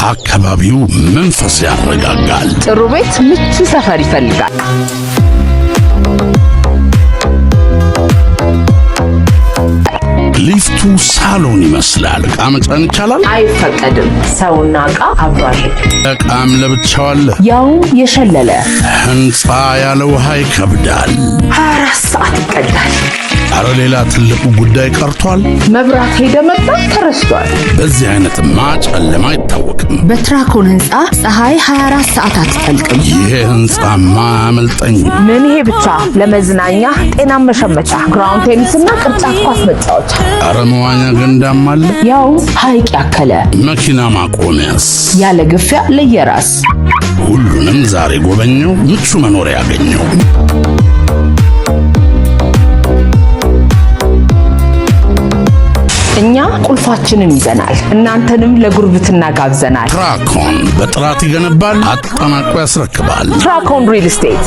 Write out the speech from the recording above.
አካባቢው መንፈስ ያረጋጋል። ጥሩ ቤት ምቹ ሰፈር ይፈልጋል። ሊፍቱ ሳሎን ይመስላል። ዕቃ መጫን ይቻላል? አይፈቀድም። ሰውና ዕቃ አብሮ አይሄድም። ዕቃም ለብቻው አለ። ያውም የሸለለ። ሕንፃ ያለ ውሃ ይከብዳል። 24 ሰዓት ይቀዳል። አረ ሌላ ትልቁ ጉዳይ ቀርቷል። መብራት ሄደ መጣ ተረስቷል። በዚህ አይነትማ ጨለማ አይታወቅም። በትራኮን ህንፃ ፀሐይ 24 ሰዓት አትጠልቅም። ይሄ ሕንፃማ አያመልጠኝም። ምን ይሄ ብቻ! ለመዝናኛ፣ ጤና መሸመቻ፣ ground tennis ና ቅርጫት ኳስ መጫወቻ፣ አረ መዋኛ ገንዳም አለ። ያው ሐይቅ ያከለ። መኪና ማቆሚያስ? ያለ ግፊያ ለየራስ። ሁሉንም ዛሬ ጎበኘው፣ ምቹ መኖሪያ ያገኘው። እኛ ቁልፋችንን ይዘናል፣ እናንተንም ለጉርብትና ጋብዘናል። ትራኮን በጥራት ይገነባል፣ አጠናቆ ያስረክባል። ትራኮን ሪል ስቴት።